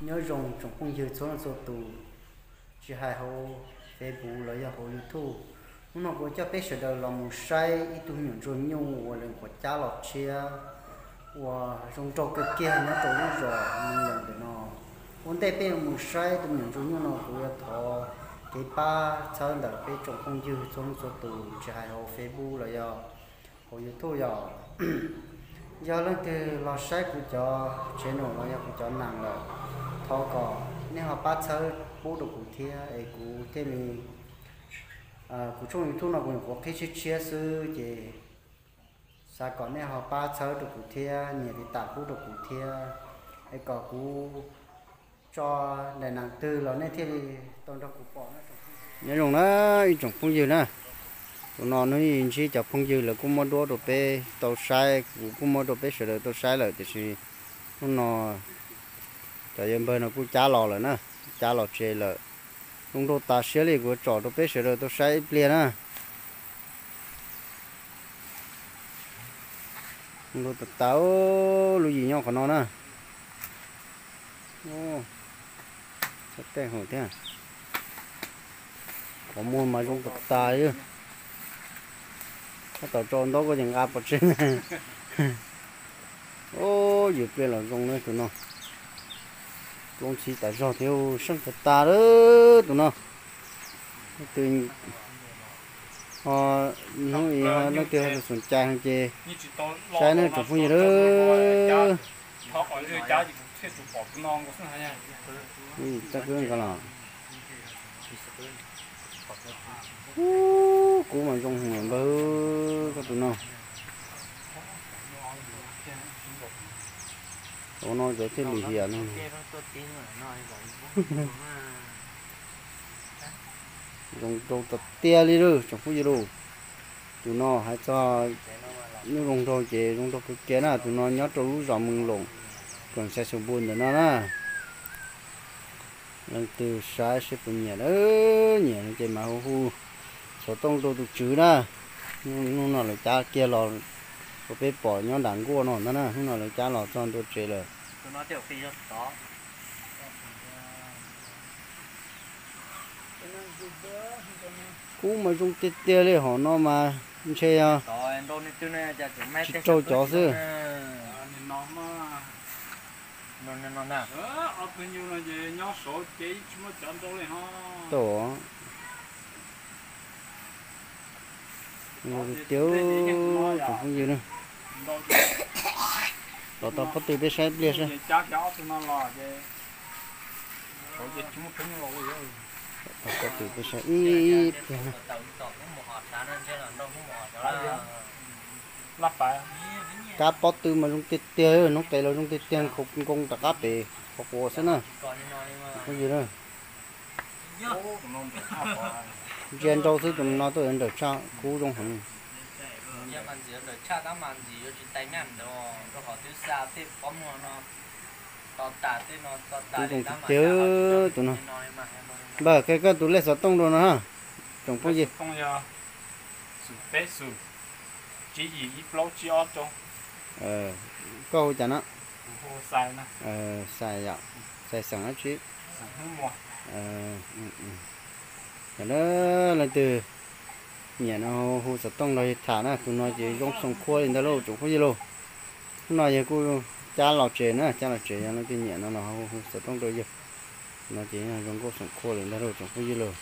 Nyob zoo tsoom phooj ywg txhua leej txhua tus, tsis hais hauv Facebook los yog hauv YouTube. Hnub no kuv coj peb sawv daws los mus saib ib tug me nyuam ntsuag nyuj uas lawv nyuam cab los tshiab uas zoo nraug kawg kiag nyob rau lub zos Moos Loos ntawm no. Ua ntej peb yuav mus saib tus me nyuam ntsuag nyuj no kuv yuav thov kev pab txhawb ntawm peb tsoom phooj ywg txhua leej txhua tus tsis hais hauv Facebook los yog hauv YouTube yom. Yog leej twg los saib kuv cov channel los yog kuv cov neeg lawm, thov kom nej ho pab txhawb pub rau kuv thiab es kuv thiaj li, kuv tshooj YouTube no kuv nyuam qhuav qhib tshiab tshiab xwb ces xav kom nej ho pab txhawb rau kuv thiab nias tiv tam pub rau kuv thiab es kom kuv tso daim nees twg los nej thiaj li tau nrog kuv pom. Nyob zoo na ib tsoom phooj ywg na, tus no hnub ib ntsib cov phooj ywg lawv kuj muab duab rau peb tau saib, kuv kuj muab rau peb sawv daws tau saib lawm tiam sis hnub no cov yawg npawg no kuj cab los lawm na, cab los tsev lawm. Zoo nraug tas siab li, kuv tsom rau peb sawv daws tau saib ib pliag na. Zoo nraug tas tas, lub yim nyob qhov no na. Tej hauv thiab, qhov muag mas zoo tas tas li. Tab tom tso ntaub koj ces nqa pov tseg. Yus pliag los zoo na tus no. Plooj txhib tas zog thiab seej tas tas lawm tus no. Leej twg ho, hnub ib ho leej twg ho xoom cai ces saib nej tsoom phooj ywg lawm. Tag kub nqa los. Kub mas zoo heev npawg, koj tus no. Tus no cov thiaj li hiam no. Zoo rau tas tiag li lauj tsoom phooj ywg lauj. Tus no hais txog nyuj zoo nraug ces zoo nraug kawg kiag na. Tus no nyob rau lub zos Moos Loos, koom xais xus npus ntawm no na. Leej twg saib seb puas nyiam, nyiam no ces mas hu hu xov tooj rau tus tswv na. Hnub no lawv cab kiag los rau peb pom nyob nram nkuaj no ntag na. Hnub no lawv cab los txog ntua tsev lawm. Kub mas zoo tiag tiag li, hom no mas ntshe yog tsis raug cov xwb. Tiag, tsoom phooj ywg na, los tau pob tw peb saib pliag seb. Los tau pob tw peb saib ib pliag na. Kab pob tw mas zoo tiag tiag, noob qes los zoo tiag tiag, nkaus rov qab pem qhov quav xwb na. Phooj ywg na, ntsia nrau xwb tus no tuaj yuav nrawm tshaj, kub zoo heev. Kub zoo tiag tiag tus no. Npawg, qhia koj tus lej xov tooj rau no na, tsoom phooj ywg. Koj hu cas no? Xais yom, xais xeem dab tsi? Yog leej twg nyiam no hu xov tooj nrog yawg tham na, tus no ces zoo xoom khuab li ntag lauj tsoom phooj ywg lauj. Hnub no yawg kuj cab los tsev na, cab los tsev, yog leej twg nyiam no los hu xov tooj rau yawg. Tus no ces zoo nkauj xoom khuab li ntag lauj tsoom phooj ywg lauj.